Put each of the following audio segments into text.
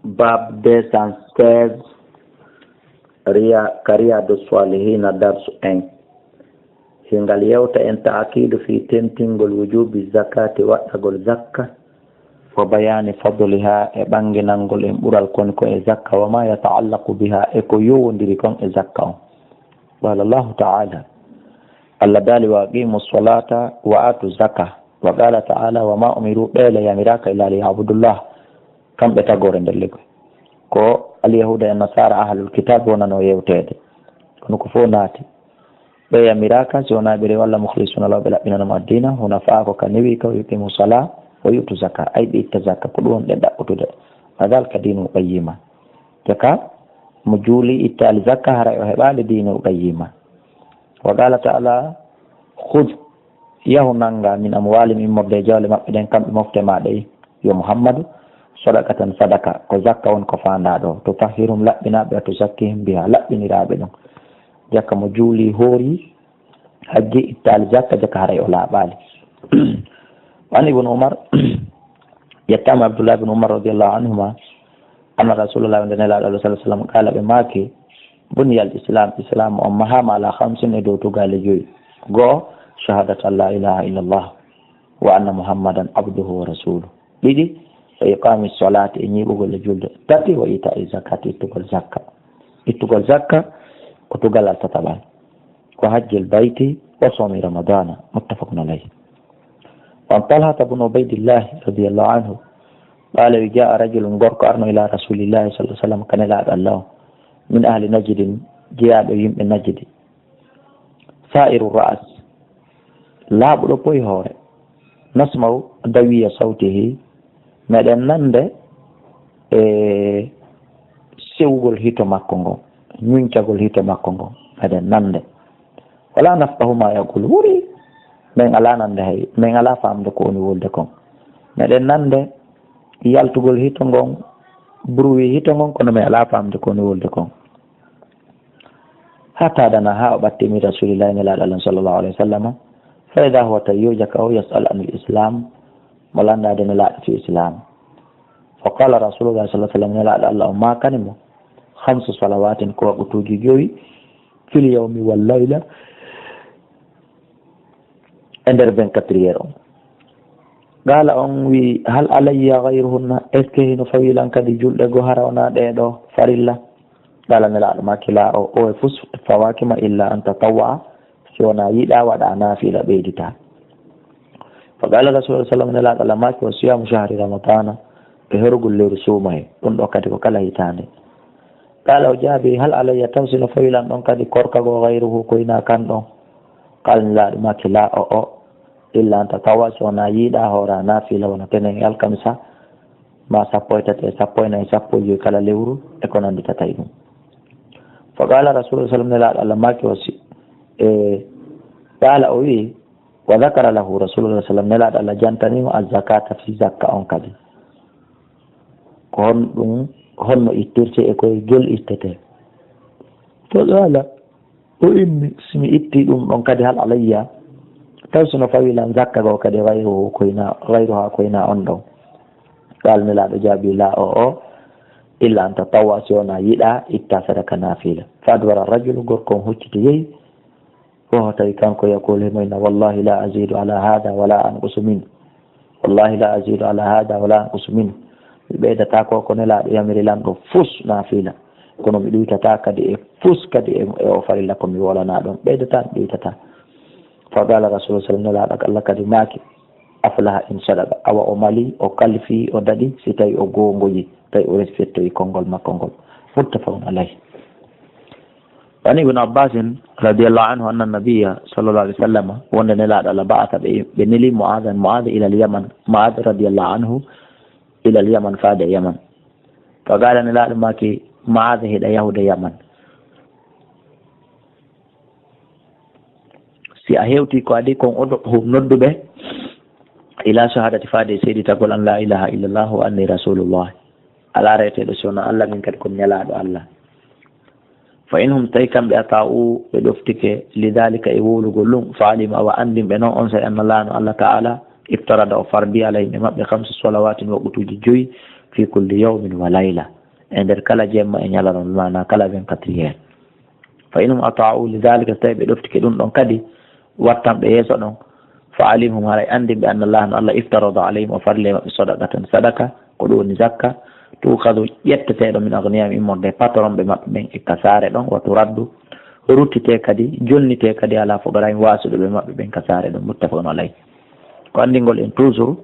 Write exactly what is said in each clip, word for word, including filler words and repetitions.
Bab deux cent seize, Riya, ka Riyadu Salihina, darsu un. Hingal yewta en ta'kiidu fii tentingol wujubi zakati, waɗɗagol zakka, wa bayani fadliha, e ɓanginangol en ɓural kon ko e zakka, wa ma yata'allaqu biha, e ko yowondiri kon e zakka on. Qala Allahu ta'ala, Allah daali, "Wa aqimu salata wa atu zaka." Wa qala ta'ala, "Wa ma umiru," ɓe le yamiraaka illa li ya'budullah, kamɓe tagore nder liggey. Ko alyahuda e nasara ahlul kitab wonano yewteede. Kono ko fof naati. Ɓe yamiraaka si wonaa ɓe rewa Allah mukhlisuna lahu, ɓe laɓɓinana mo addina, hunafa, ko ka newi ka, wa yuqimu sala, wa yu'tu zaka, ay ɓe itta zakka, ko ɗum woni ɗe ɗaɓɓutude. Wa dhalika dinu qayyima. Jaka mo juuli ittaali zakka, haray o heɓaali dinu qayyima. Wa qala ta'ala, "Khudh," yahu nannga, "min amwalihim," immorde e jawle maɓɓe ɗen, kamɓe mofte ma ɗey, yo Muhammadu, "sadaqatan," sadaka, ko zakka on ko faandaa ɗo, "tutahhiruhum," laɓɓinaa ɓe, "wa tuzakkihim biha," laɓɓiniraa ɓe ɗum. Jaka mo juuli, hoori, hajji, ittaali zakka, jaka haray o laaɓaali. Wa an Ibn Umar, yettaama Abdullah ibn Umar radiyallahu anhuma, anna Rasulullah, wonde Nelaaɗo Allah sallallahu alaihi wasallam, qala, ɓe maaki, "Buniyal Islam, Islam on mahaama ala khamsin, e dow tugaale joyi. Goo, shahadat an la ilaha illallah, wa anna Muhammadan abduhu wa rasuluh. Ɗiɗi, wa iqami salati, e ñiiɓugol e julde. Tati, wa ita'i zakati, ittugol zakka." Ittugol zakka ko tugalal tataɓal. Wa hajjil bayti wa sawmi ramadana, muttafaqun alayh. Wa an Talhata bun Ubaydillah radiyallahu anhu, qala, wi, jaa rajulun, gorko arno, ila Rasulillahi sallallahu alaihi wasallam, ka Nelaaɗo Allah on, min ahli Najdin, jeyaaɗo yimɓe Najdi, sa'iru ra'as, laaɓuɗo poy hoore, nasma'u dawiya sawtihi, meɗen nande e sewgol hito makko ngon, ñuncagol hito makko ngon, meɗen nande. Wala nafqahu ma yaqul, wuri men alaa nande hay, men alaa faamde ko woni wolde kon. Meɗen nande yaltugol hito ngon, bruit hito ngon, kono men alaa faamde ko woni wolde kon. Hatta dana, haa o ɓatti min Rasulillahi, Nelaaɗo Allah sallallahu alaihi wasallam. Fa idha huwa, tawi yo jaka o, yas'al anil Islam, mo lanndaade Nelaaɗo fii Islam. Fa qala Rasulullah sallallahu alaihi wasallam, Nelaaɗo Allah on maakani mo, khamsu salawatin, ko waqtuuji joyi, fil yawmi wal layla, e nder vingt-quatre heures on. Qala, on wi, hal alayya ghayruhunna, est-ce que hino fawi lan kadi julɗe goo hara wonaa ɗee ɗoo farilla? Qala, Nelaaɗo maaki, laa, o, o e fus fawaaki ma, illa an tatawwa, si wonaa yiɗaa waɗaa naafila ɓeyditaa. Fa qala Rasulullah sallallahu alaihi wasallam, Nelaaɗo Allah maaki, wa siyamu shahri ramadana, e horugol lewru suumo he, ɗum ɗoo kadi ko kala hitaande. Qala, o jaabi, hal alayya, taw si no fawi lan ɗon kadi korka goo, ghayruhu, ko hinaa kan ɗon? Qala, Nelaaɗo maaki, laa, o, o, illa an tatawwa, si wonaa yiɗaa hooraa naafila, wano tenen e alkamisa, ma sappo e tati e sappo e nayi, sappo e joyi kala lewru, e ko nanndi tata e ɗum. Fa qala Rasulullah sallallahu alaihi wasallam, Nelaaɗo Allah maaki o si, e, qala, o wi, wa dhakara lahu Rasulullah sallallahu alaihi wasallam, Nelaaɗo Allah jantani mo az-zakata, fii zakka on kadi. Ko honɗum, honno ittirte e koye gel ittete? Fa qala, o inni, si mi itti ɗum ɗon kadi, hal alayya, taw si no fawi lan zakka goo kadi, ghayruhu, ko hinaa, ghayruha, ko hinaa on ɗon? Qala, Nelaaɗo jaabi, laa, o, o, illa an tatawwa, si wonaa yiɗaa itta sadaka naafila. Fa adbara rajulu, gorko on hucciti yehi, wa huwa, tawi kanko, yaqulu, himo inna, wallahi la azidu ala hada wala anqusu min. Wallahi la azidu ala hada wala anqusu min. Mi ɓeydataa ko ko Nelaaɗo yamiri lan ɗoo fus naafila. Kono mi ɗuytataa kadi e fus kadi e, e o farilla ko mi wolanaa ɗon. Ɓeydataa, mi ɗuytataa. Fa qala Rasulullah sallallahu alaihi wasallam, Nelaaɗo Allah kadi maaki, aflaha in sadaqa. Awa o mali, o kalfi, o daɗi, si tawi o goongoyi, tawi o respectoyi konngol makko ngol. Muttafaqun alayh. Wa an Ibn Abbas radiyallahu anhu anna nabiyya sallallahu alaihi wasallam, wonde Nelaaɗo Allah ba'atha ɓe, ɓe neli Mu'adhan, Mu'adh ila al-Yaman, Mu'adh radiyallahu anhu ila al-Yaman, faade e Yaman. Fa qala, Nelaaɗo maaki, Mu'adh, hiɗa yahude Yaman. Si a hewti ko adi kon, ud'uhum, noddu ɓe, ila shahadati, faade e seeditagol an la ilaha illallah wa anni rasulullah. Alaa reeteeɗo si wonaa Allah, min kadi ko mi Nelaaɗo Allah. Fa in hum, tawi kamɓe, ata'u, ɓe ɗoftike, li dhalika, e wowlugol ɗum, fa alim, awa anndin ɓe non onsay, anna Laano Allah Ta'ala, iftarada, o fardi, alayhim, e maɓɓe, khamsa salawatin, waqtuuji joyi, fi kulli yawmin wa layla, e nder kala jemma e ñalawma, maana kala vingt-quatre heures. Fa inhum ata'u li dhalika, so tawi ɓe ɗoftike ɗum ɗon kadi, wattan ɓe yeeso ɗon, fa alimhum, haray anndin ɓe, anna Allah, no Allah, iftarada alayhim, o farli e maɓɓe, sadaqatan, sadaka, ko ɗum woni zakka, tukhadhu, ƴetteteeɗo, min aghniyahim, immorde e patron ɓe maɓɓe ɓen, e ka saare ɗon, wa turaddu, ruttite kadi, jonnite kadi, ala fuqara'ihim, waasuɓe ɓe maɓɓe ɓen, ka saare ɗon, muttafaqun alayh. Ko anndingol en toujours,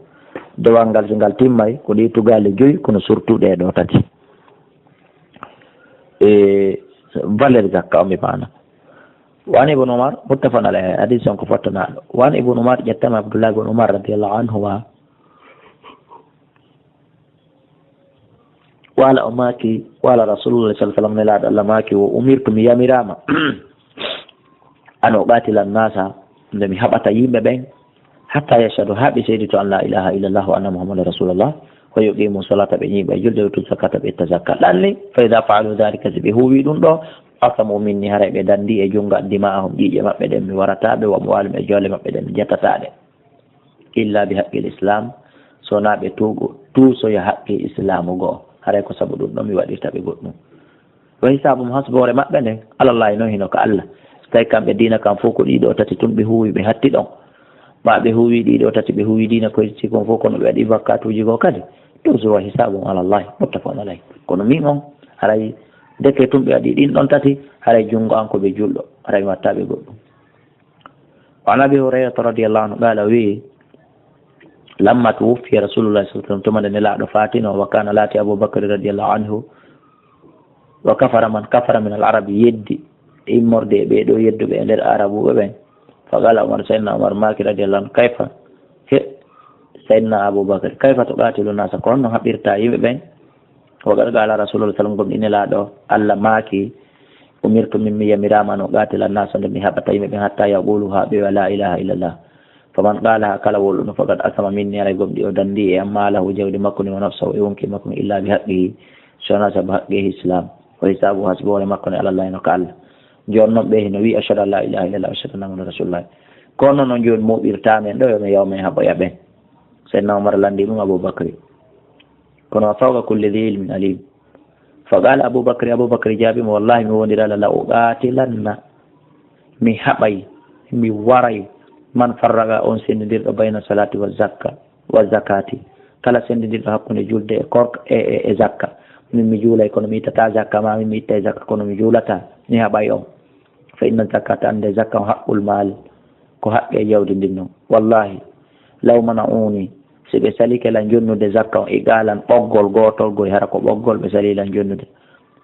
dewal ngal, so ngal timmay, ko ɗi tugaale joyi, kono surtout ɗee ɗoo tati. E valeur zakka on, ɓe maana. Wa an Ibn Umar, muttafaqun alayhi, hadis on ko fottanaaɗo. Wa an Ibn Umar, ƴettama Abdullah ibn Umar radiyallahu anhu wa, qala, o maaki, qala Rasulullah sallallahu alaihi wasallam, Nelaaɗo Allah maaki, wa umirtu, mi yamiraama, an uqatila nasa, nde mi haɓata yimɓe ɓen, hatta yashhadu, haa ɓe seedito an la ilaha illallah wa anna Muhammadan rasulullah, wa yuqimu salata, ɓe ñiiɓa e julde, wa yutu zakata, ɓe itta zakka. Ɗan ni, fa idha fa'alu dhalika, si ɓe huuwi ɗum ɗo, asamu minni, haray ɓe dandi e junngo an, dima'ahum, ƴiiƴe maɓɓe ɗen mi warata ɓe, wa amwalahum, e joole maɓɓe ɗen mi ƴettataa ɗe. Illa bi haqqil islam, so wonaa ɓe tuugo, tuusoya haqqe islaamu goo, haray ko sabu ɗum ɗo mi waɗirta ɓe goɗɗum. Wa hisaabum, hasboore maɓɓe nden, alallahi, non hino ka Allah. So tawi kamɓe diina kan fof ko ɗiɗo tati tun ɓe huuwi, ɓe hatti ɗon. Ma ɓe huuwi ɗiɗo tati, ɓe huuwi diina ko hedditi kon fof, kono ɓe waɗi bakkatuuji goo kadi. Toujours wa hisaabum alallahi, muttafaqun alayh. Kono min on, haray deke tun ɓe waɗi ɗin ɗon tati, haray junngo an ko ɓe julɗo, haray mi watta ɓe goɗɗum. Wa an Abi Hurayrata radiyallahu anhu qala, o wi'i, lamma tuwuffiya Rasulullah sallallahu alaihi wasallam, tuma nde Nelaaɗo faatino, wa kana, laati Abu Bakr radiyallahu anhu, wa kafara man kafara min al-Arab, yeddi immorde e ɓee ɗoo yedduɓe e nder Arabuɓe ɓen. Fa qala Umar, Sayyidina Umar maaki radiyallahu anhu, kayfa, he, Sayyidina Abu Bakr, kayfa tuqatilu nasa, ko honno haɓirta yimɓe ɓen? Wa qad qala Rasulullah sallallahu alaihi wasallam, gomɗii Nelaaɗo Allah maaki, umirtu, min mi yamiraama, an uqatila nasa, nde mi haɓata yimɓe ɓen, hatta yaqulu, haa ɓe wi'a la ilaha illallah. Faman qalaha, kala wowluɗo ɗum, faqad asama minni, haray gomɗii o dandi e am, malahu, jawdi makko ndin, wa nafsahu, e wonki makko ndin, illa bi haqqihi, so wonaa sabu haqqe islam. Wa hisabuhu, hasboore makko nden, alallahi, no ka Allah. Jooni non ɓe hino wi'i, ashhadu an la ilaha illallah, ashhadu anna Muhammadan rasulullah. Kono non jooni mooɓirtaa men ɗo, yo men yaw men haɓoya ɓen. Sayyidina Umar lanndii ɗum Abu Bakri. Kono, wa fawqa kulli dhi ilmin alim. Fa qala Abu Bakri, Abu Bakri jaabii mo, wallahi, mi woondirii Allah, la uqatilanna, mi haɓay, mi waray, man farraqa, on senndindirɗo, bayna salati wa zakka, wa zakati, kala senndindirɗo hakkunde julde e korka e, e, e zakka. Min mi juulay kono mi ittataa zakka, ma min mi ittay zakka kono mi juulataa, mi haɓay on. Fa inna zakata, annde zakka on haqqul mal, ko haqqe jawdi ndin non. Wallahi, law mana'uni, si ɓe salike lan jonnude zakka on, iqalan, ɓoggol gootol goy, hara ko ɓoggol ɓe salii lan jonnude.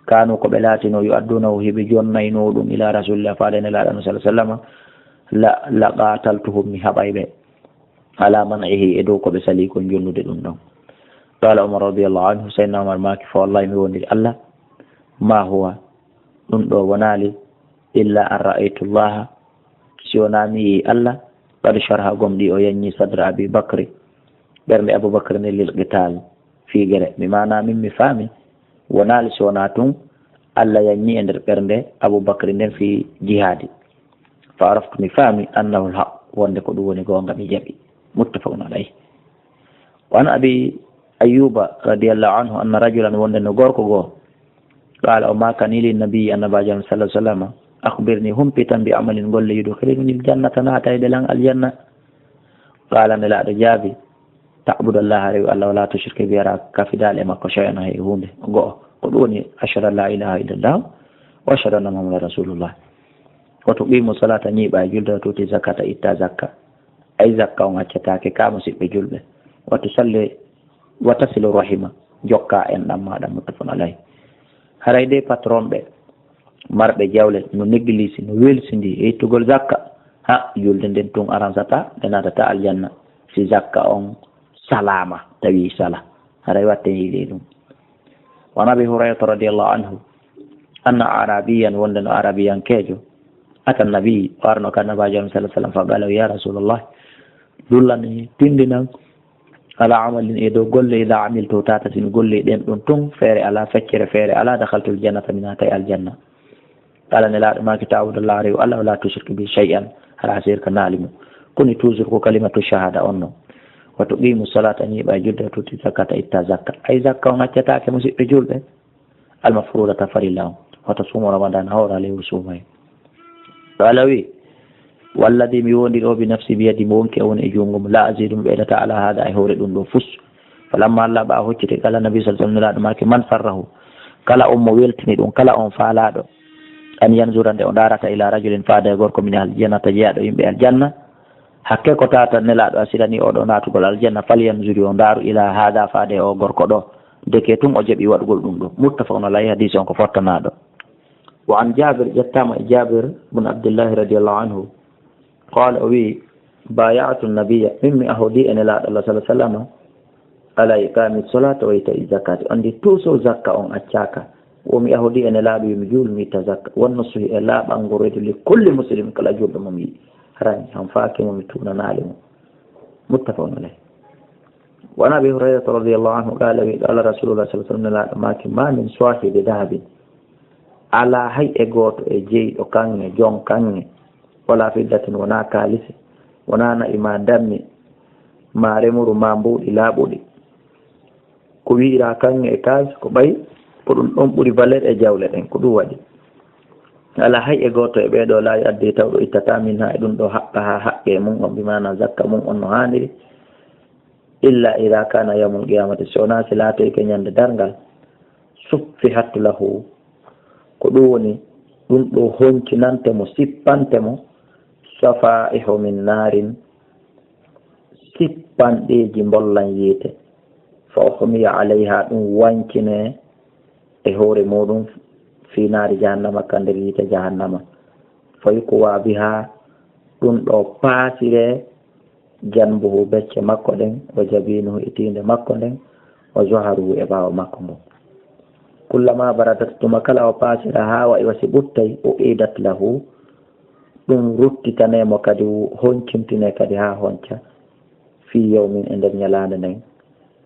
Kanu, ko ɓe laatinoo, yu'addunahu, hiɓe jonnaynoo ɗum, ila rasulillah, faade Nelaaɗo sallallahu alaihi wasallam, la, la qataltuhum, mi haɓay ɓe, ala man'ihi, e dow ko ɓe salii kon jonnude ɗum ɗon. Qala Umar radiyallahu anhu, Sayyidina Umar maaki, fa wallahi, mi woondirii Allah, ma huwa, ɗum ɗo wonaali, illa an ra'aytu Allaha, si wonaa mi yii Allah, qad sharaha, gomɗii o yanñii, sadra Abi Bakri, ɓernde Abu Bakri nden, lil qital, fii gere. Mi maanaa min mi faami, wonaali si wonaa tun Allah yanñii e nder ɓernde Abu Bakri nden fii jihaadi. Fa araftu, mi faami, annahu alhaq, wonde ko ɗum woni goonga, mi jaɓi. Muttafaqun alayh. Wa an Abi Ayyuba radiyallahu anhu anna rajulan, wonde no gorko goo, qala, o maakani li nabi, annabaajo sallallahu alaihi wasallam, akhbirni, humpitam, bi amalin, golle, yudkhiluni aljannata, naatayɗe lan aljanna. Qala, Nelaaɗo jaabi, ta'budallaha, rewi Allah, wala tushrika bihi, a kafidaali e makko shay'an, hay huunde, go'o. Ko ɗum woni ashhadu an la ilaha illallah wa ashhadu anna Muhammadan rasulullah. Wa tuqimu salata, ñiiɓa e julde, wa tuti zakata, itta zakka. Ay zakka on accataake ka, musiɓɓe julɓe. Wa tusalli, wa tasilu rahima, jokka enɗan maaɗa, muttafaqun alayh. Haray de patron ɓe, marɓe jawle, no négligé, no welsindi e ittugol zakka, ha, julde nden tun aransata, ɓe naatata aljanna. Si zakka on salaama, tawi sala. Haray watte yiide ɗum. Wa an Abi Hurayrata radiyallahu anhu, anna arabiyan, wonde no arabiyankeejo, ata nabi, o arno ka nabaajo sallallahu alaihi wasallam, fa qala, ya rasulullah, dullani, tindinan, ala amalin, e dow golle, idha amiltu, tata, si mi golli ɗen ɗum tun, feere alaa, feccere feere alaa, dakhaltul jannata, mi naatay aljanna. Qala, Nelaaɗo maaki, ta'budallaha, rewi Allah, wala tushrik bihi shay'an, hara a sirkanaali mo. Koni toujours ko kalimatu shahada on non. Wa tuqimu salata, ñiiɓa e julde, wa tuti zakata, itta zakka. Ay zakka on accataake, musiɓɓe julɓe. Almafrudata, farilla on. Wa tasumu ramadana, hawra lewru suumaye. Qala wi, walladi mi wondiri o bi nafsi biyadi mo wonki e woni e junngo mo, la azidu mi ɓeydata ala hada e hoore ɗum ɗo fus. Falamma Allah ɓa hocciti qala nabi sallallahu alaihi wasallam, nulaaɗo maaki man sarrahu, kala on mo weltini ɗum, kala on faalaaɗo, an yanzura nde o ndaarata ila rajulin faada e gorko min aljannata jeyaɗo yimɓe aljanna, hakke ko tata nelaaɗo asirani oɗo naatugol aljanna, fal yanzuri o ndaaru ila hada faade o gorko ɗo, deke tun o jaɓi waɗugol ɗum ɗo. Muttafaqun alayhi, hadisi on ko fottanaaɗo. Wa an Jabir, ƴettaama e Jabir bun Abdillahi radiyallahu anhu, qala o wi, bayatu nabiya, min mi ahodi e nelaaɗo Allah sallallahu alaihi wasallam, ala iqami salata wa ita'i zakati, andi tuso zakka on accaka, wo mi ahodi e nelaaɗo yo mi juul mi itta zakka, wanno suhi e laaɓango redu li kulli muslim kala julɗo mo mi yiɗi, harani han faaki mo mi tunanaali mo. Muttafaqun alayh. Wa an Abi Hurayrata radiyallahu anhu qala wi, qala rasulullah sallallahu alaihi wasallam, nelaaɗo maaki, ma min sahibi dahabin, ala hay e gooto e jeyɗo kaŋŋe, jon kaŋŋe, wala fiddatin, wona kaalisi, wona na'i ma dammi, ma remuru ma mbuuɗi laaɓuɗi. Ko wi'ira kaŋŋe e kaalis ko ɓay ko ɗum ɗon ɓuri valeur e jawle ɗen, ko ɗum waɗi. Ala hay e gooto e ɓee ɗoo la yu'addi taw ɗo ittata min ha e ɗum ɗo haqqaha haqqe mum on, bi maana zakka mum on no haaniri. Illa ida kana yawmul qiyamati, so wonaa si laatoyke ñande darngal, suffihat lahu, ko ɗum woni ɗum ɗo honcinante mo, sippante mo, safaihu min naarin, sippanɗeeji mbollan yiite, fa uhmiya alayha, ɗum wancine e hoore muɗum, fi naari jahannama, ka nder yiite jahannama, fa yukwa biha, ɗum ɗo paasire janbuhu, becce makko ɗen, wa jabinuhu, e tiinde makko nden, wa zuharuhu, e ɓaawo makko ngon. Kullama baradat, tuma kala o paasira haa wa'i wa si ɓuttay, u'idat lahu, ɗum ruttitane mo kadi, honcintine kadi haa honca, fi yawmin, e nder ñalaande nden,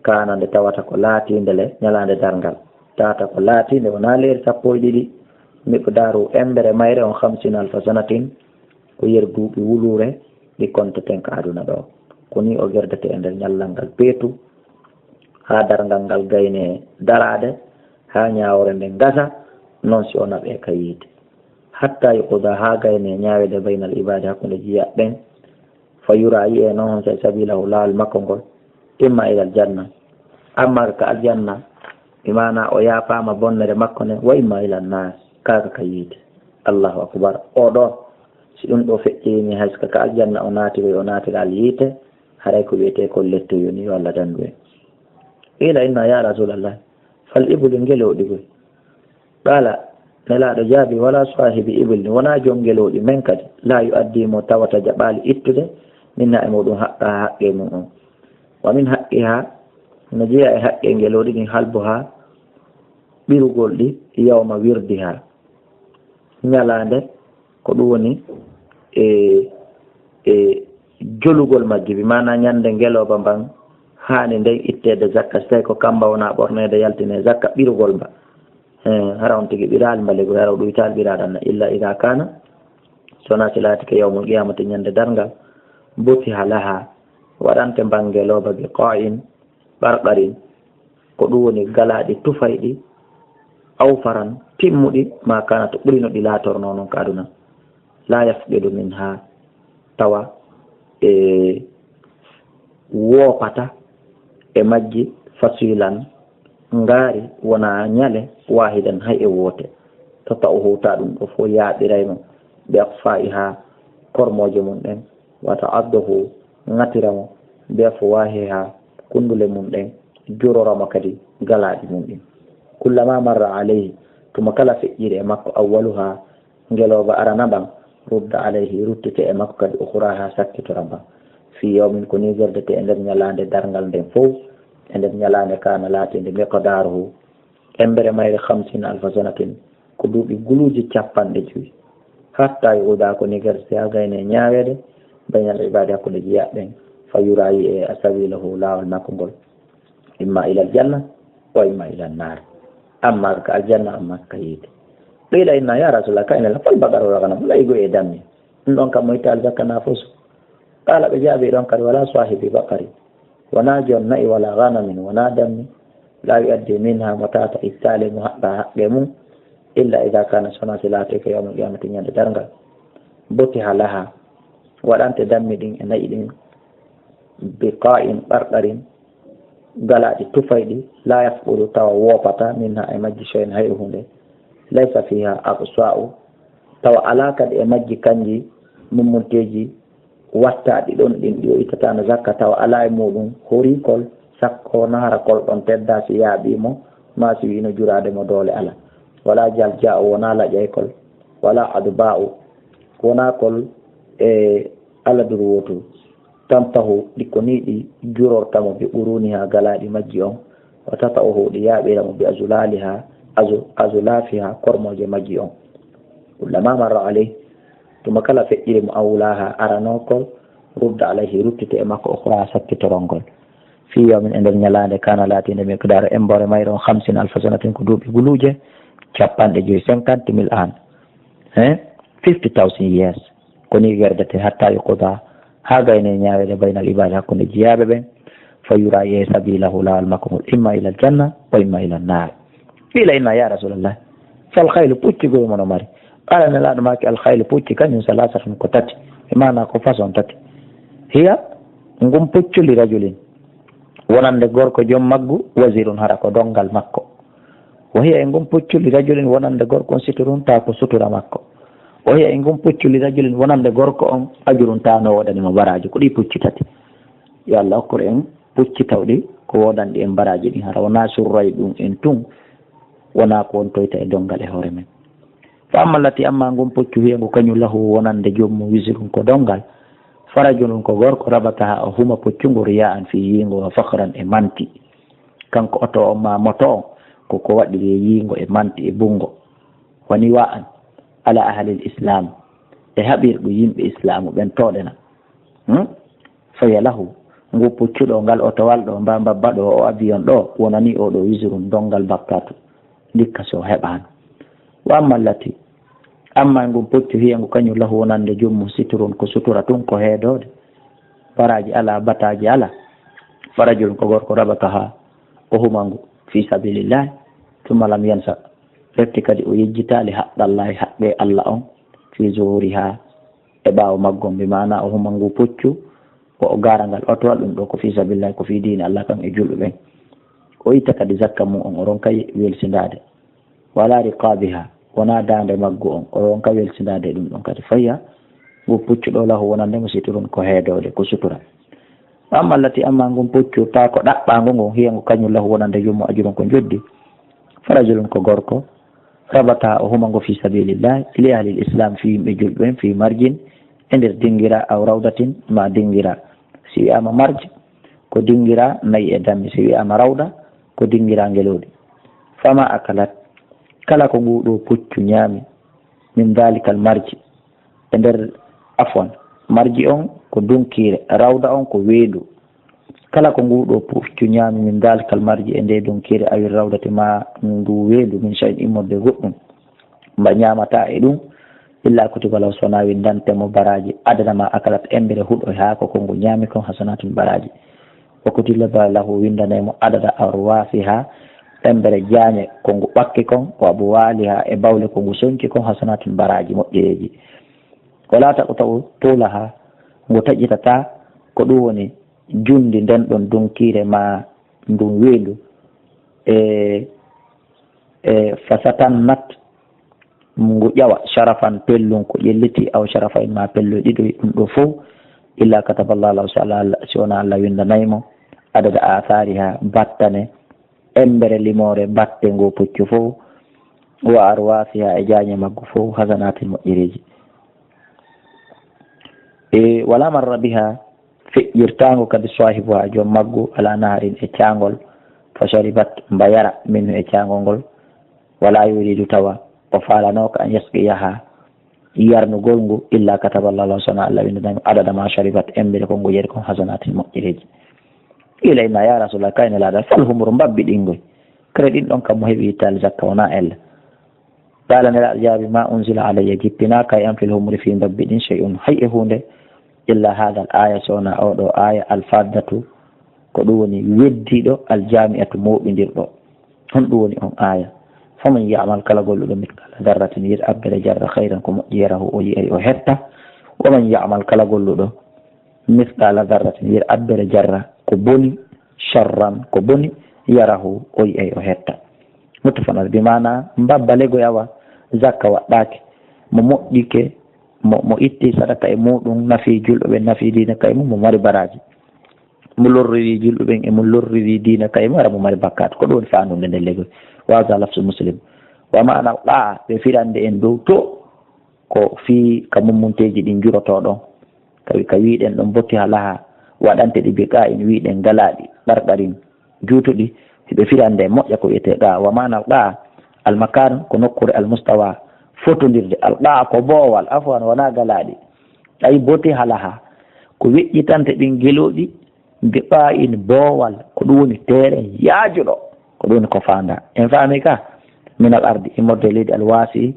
kana, nde tawata ko laatiinde le ñalaande darngal, tawata ko laatiinde wonaa leeri sappo e ɗiɗi, miqdaaru embere mayre on khamsina alfa sanatin, ko yer duuɓi wuluure ɗi konteten ka aduna ɗo. Ko ni o gerdete e nder ñallal ngal peetu, haa darngal ngal gayne daraade, haa ñaawore nden gasa, non si o naɓe ka yiite. Hatta yuqda, haa gayne ñaawede baynal ibaadi, hakkunde jiya ɓen, fa yura, yi'e non on sey sabilahu, laawol makko ngol, imma ilal janna, amma ka aljanna, bi maana o yaafaama bonnere makko nden, wa imma ilal naar, kaaka ka yiite. Allahu akbar. O ɗo, si ɗum ɗo feƴƴirini, hay so ka aljanna o naatiri, o naatira al yiite, haray ko wiyetee ko lettu yoni yo Allah dandu en. Qila inna ya Rasulallah, fal ibli, ngelooɗi goy? Qala, nelaaɗo jaabi, wala sahibi ibli, wonaa jom ngelooɗi men kadi, la yu'addi, mo tawata jaɓaali ittude, minha, e muɗum, haqqaha, haqqe mum on. Wa min haqqiha, no jeya e haqqe ngelooɗi ɗin, halbuha, ɓirugol ɗi, yawma wirdiha, ñalaande, ko ɗum woni e, e jolugol majji, bi maana ñande ngelooba mban haani nden itteede zakka, si tawi ko kamba wona ɓorneede yaltine zakka, ɓirugol mba. Eh, hara on tigi ɓiraali mba legol, hara o ɗuytaali ɓiraaɗan na, illa ida kana, so wonaa si laatike yawmul qiyamati, ñande darngal, butiha laha, waɗante mban ngelooba bi qa'in, ɓarɓarin, ko ɗum woni galaaɗi tufayɗi, awfaran, timmuɗi, ma kanat, ɓuri no ɗi laatornoo non ka aduna. La yafqidu minha, tawa e woopata e majji fasilan, ngaari wona ñale, wahidan, hay e woote. Tata'uhu, ta ɗum ɗo fof yaaɓiray mo, bi aqfa'iha, kormooje mum ɗen, wa ta'adduhu, ŋatira mo, bi afwahiha, kundule mum ɗen, jurora mo kadi galaaɗi mum ɗin. Kullama marra alayhi, tuma kala feƴƴiri e makko, awwaluha, ngelooba arana mban, rudda alayhi, ruttite e makko kadi, ukhraha, sakkitora mban. Fi yawmin, ko ni gerdete e nder ñalaande darngal nden fof, e nder ñalaande kana laatiinde miqdaruhu, embere mayre, khamsina alfa sanatin, ko duuɓi guluuji capanɗe jowi. Hatta yuqda, ko ni gerte haa gayne ñaaweede, baynal ibaadi, hakkunde jeyaɓe ɓen, fa yura, yi'e, sabilahu, laawol makko ngol, imma ilal janna, wa imma ilal naar. Amma ka aljanna, amma ka yiite. Qila inna ya Rasulallah, ka enen la, fal baqaru wal ghanam, lay go e dammi. Ɗum ɗon kam mo itta alzakka na fosu. Qala, ɓe jaabi ɗon kadi, wala sahibi baqari. Wonaa joon na'i wala ganamin, wonaa dammi, laa yu'addi minha, mo tawata ittaali mo haɓɓa haqqe mum, illa ida kana, sona si laati ko yawmal qiyamati, ñande darngal. Butiha laha, waɗante dammi ɗin e na'i ɗin, biqa'in, ɓarɗarin, galaaɗi tufayɗi, laa yafqudu, tawa woopata, minha, e majji, shay'un, hay huunde, laysa fiha aqsa'u, tawa alaa kadi e majji kanji mummunteeji wattaaɗi ɗon ɗin, ɗi o ittataano zakka, tawa alaa e muuɗum horiikol, sakko na hara kol ɗon teddaa si yaaɓii mo, maa si wi'ino juraade mo doole alaa. Wala jalja'u, wonaa laƴaykol, wala adba'u, wonaa kol e aladuru wootu. Tantahu, ɗi ko nii ɗi jurorta mo, bi quruniha, galaaɗi majji on, wa tata'uhu, ɗi yaaɓira mo, bi azulaliha, azu-, azulafiha, kormooje majji on. Kullama marra alayhi, tuma kala feƴƴiri mo, awlaha, aranoo kol, rudda alayhi, ruttite e makko, ukhra, sakkitorol ngol. Fi yawmin, e nder ñalaande, kana, laatiinde, miqdaaru, emboore mayre on, khamsina alfa sanatin, ko duuɓi guluuje, capanɗe joyi, cinquante mille ans. Hein? Fifty thousand years. Ko ni werdete, hatta yuqda, haa gayne ñaaweede, baynal ibaadi, hakkunde jiyaaɓe ɓen. Fa yura, yee sabilahu, laawol makko ngol, imma ilal janna, wa imma ilal naar. Qila, inna, ya Rasulallah, fal khaylu, pucci goy mono mari? Qala, Nelaaɗo maaki, al khaylu, pucci kañum, salasatun, ko tati. E maana ko façon tati. Hiya, ngun puccu, li rajulin, wonande gorko joom maggu, wazirun, hara ko donngal makko. O hiya e ngun puccu, li rajulin, wonande gorko on, siturun, taa ko sutura makko. O hiya e ngun puccu, li rajulin, wonande gorko on, ajurun, taa no woodani mo baraaji. Ko ɗi pucci tati. Yo Allah okkor en pucci tawɗi ko woodanɗi en baraaji ɗin, hara wonaa surray ɗum en tun, wonaa ko wontoyta e donngal e hoore men. Fa amma allati, amma ngun puccu, hiya ngu kañum, lahu, wonande joom mum, wizrun, ko donngal, farajulun, ko gorko, rabataha, o huma puccu ngu, riya'an, fii yiingo, wa fakhran, e manti. Kanko oto on maa moto on, ko ko waɗiri e yiingo e manti e bunngo. Woni wa'an ala ahlil islam, e haɓirɗo yimɓe islaamu ɓen tooɗena. Hmm? Faya lahu, ngu puccu ɗo, ngal otowal ɗo, mba mbabba ɗo, o avion ɗo, wonani o ɗo wizrun, donngal bakkatu, ndikka so heɓaano. Wa amma allati, amma ngun puccu, hiya ngu kañum, lahu, wonande joom mum, siturun, ko sutura tun, ko heedoode, baraaji alaa, bataaji alaa. Farajulun, ko gorko, rabataha, o huma ngu, fi sabilillahi, thumma lam yansa, refti kadi o yejjitaali, haqqallahi, haqqe Allah on, fi zuhuriha, e ɓaawo maggon, bi maana o huma ngu puccu, o, o gaara ngal otowal, ɗum ɗo ko fi sabilillahi, ko fi diine Allah kan e julɓe ɓen. O itta kadi zakka mum on, o ronka welsindaade. Wala riqabiha, wonaa daande maggu on, o ronka welsindaade ɗum ɗon kadi. Faya, ngu puccu ɗo, lahu, wonande mo, siturun, ko heedoode, ko sutura. Amma allati, amma ngun puccu, taa ko ɗaɓɓaango ngun, hiya ngu kañum, lahu, wonande joom mum, ajurun, ko njoddi. Farajulun, ko gorko, rabata, o huma ngo fi sabilillah, li ahlil islam, fi yimɓe julɓe ɓen, fi marjin, e nder dingira, aw rawdatin, ma dingira. Si wi'aama marj, ko dingira nayi e dammi, si wi'aama rawda, ko dingira ngelooɗi. Fama akalat, kala ko ngu ɗo puccu ñaami, min dalikal marji, e nder, afwan, marji on ko dunkiire, rawda on ko weendu. Kala ko ngu ɗo puccu ñaami min dalikal marji e nde dunkiire, awil rawdati ma ndu weendu, min shay'in immorde goɗɗum, mba ñaamata e ɗum, illa kutiba lahu, so wonaa winndante mo baraaji, adada ma akalat, embere huɗo e haako ko ngu ñaami kon, hasanatun, baraaji. Wa kutiba lahu, winndanay mo adada arwafiha, embere jaañe ko ngu ɓakki kon, wa abwaliha, e bawle ko ngu sonci kon, hasanatun, baraaji moƴƴereeji. Wala taqta'u tulaha, ngu taƴitata, ko ɗum woni jundi nden ɗon dunkiire ma ndun weendu. E, e, fasatannat, ngu ƴawa, sharafan, pellun, ko ƴelliti, aw sharafayn, ma pelloy ɗiɗo, ɗum ɗo fow, illa kataballahu lahu, so Allah, si wona Allah winndanay mo, adada athariha, battane, embere limoore batte ngo puccu fow, wa arwasiha, e jaañe maggu fow, hasanatin, moƴƴereeji. E wala marra biha, feƴƴirtaango kadi swahibuha, joom maggu, ala naharin, e caangol, fa sharibat, mba yara, minhu, e caangol ngol, wala yuridu, tawa o faalanooka, an yasqiyaha, yarnugol ngu, illa kataballahu lahu, so wona Allah winndanay mo, adada ma sharibat, embere ko ngu yari kon, hasanatin, moƴƴereeji. Qila, inna, ya Rasulullah, kay Nelaaɗo, fal humru, mbabbi ɗin ngoy? Kadi ɗin ɗon kam mo heɓi ittaali zakka wonaa ella. Qala, Nelaaɗo jaabi, ma unzila alayya, jippinaaka e am, fil humri, fii mbabbi ɗin, shay'un, hay e huunde, illa hadal aya, so wonaa oo ɗoo aya, al faddatu, Ko ɗum woni weddiiɗo aljami'atu mooɓindirɗo. Honɗum woni on aaya? Faman ya'mal, kala golluɗo, mithqala dharratin, yer abbere jarra, khayran, ko moƴƴi, yarahu, o yi'ay, o hetta. Waman ya'mal, kala golluɗo, mithqala dharratin, yer abbere jarra, ko boni, sharran, ko boni, yarahu, o yi'ay, o hetta. Muttafaqun alayh, bi maana mbabba legoy awa, zakka waɗɗaake, mo moƴƴike, mo, mo itti sadaka e muɗum, nafi julɓe ɓen, nafi diina kay mum, mo mari baraji. Mo lorriri julɓe ɓen e mo lorriri diina kay mum, ara mo mari bakkat. Ko ɗum woni faandude nden legoy. Wa hadha lafzu Muslim. Wa maana al-qaa, ɓe firande en dow to, ko fii ka mummunteeji ɗin jurotoo ɗon. Ka, ka wiiɗen ɗon botti ha laha, waɗante ɗi bi qaa in, wiiɗen galaaɗi, ɓarɓarin, juutuɗi, hiɓe firande moƴƴa ko wi'etee qaa. Wa maana al-qaa, al-makaan, ko nokkuure, al-mustawa, fotondirde. Al-qaa ko boowal, afwan, wonaa galaaɗi. Ay botti ha laha, ko weƴƴitante ɗin gelooɗi, bi qaa in, boowal, ko ɗum woni teeren yaajuɗo, ko ɗum woni ko faandaa. En faami ka? Min al-ardi, immorde e leydi, al-waasi,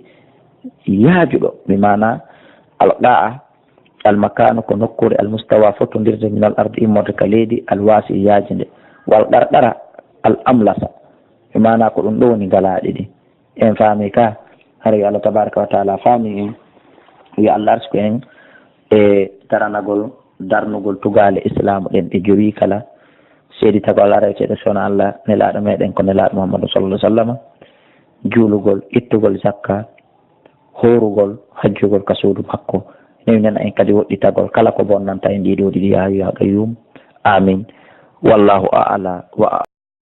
yaajuɗo, bi maana al-qaa, al-makaanu ko nokkuure, al-mustawa fotondirde, min al-ardi immorde ka leydi, al-waasi yaajunde, wal-qarqara al-amlasa, bi maana ko ɗum ɗo woni galaaɗi ɗin. En faami ka? Hara yo Allah tabaraka wa taala faami en, yo Allah arsuku en e daranagol, darnugol tugaale Islaamu ɗen ɗe jowi kala. Seeditagol alaa e ceeɗa so wonaa Allah, nelaaɗo meɗen ko nelaaɗo Muhammadu sallallahu alaihi wasallam, juulugol, ittugol zakka, hoorugol, hajjugol ka suudu makko. Newnen en kadi woɗɗitagol kala ko bonnanta en ɗii ɗoo ɗiɗi, yaa Hayyu yaa Qayyum. Amin. Wallahu a'la wa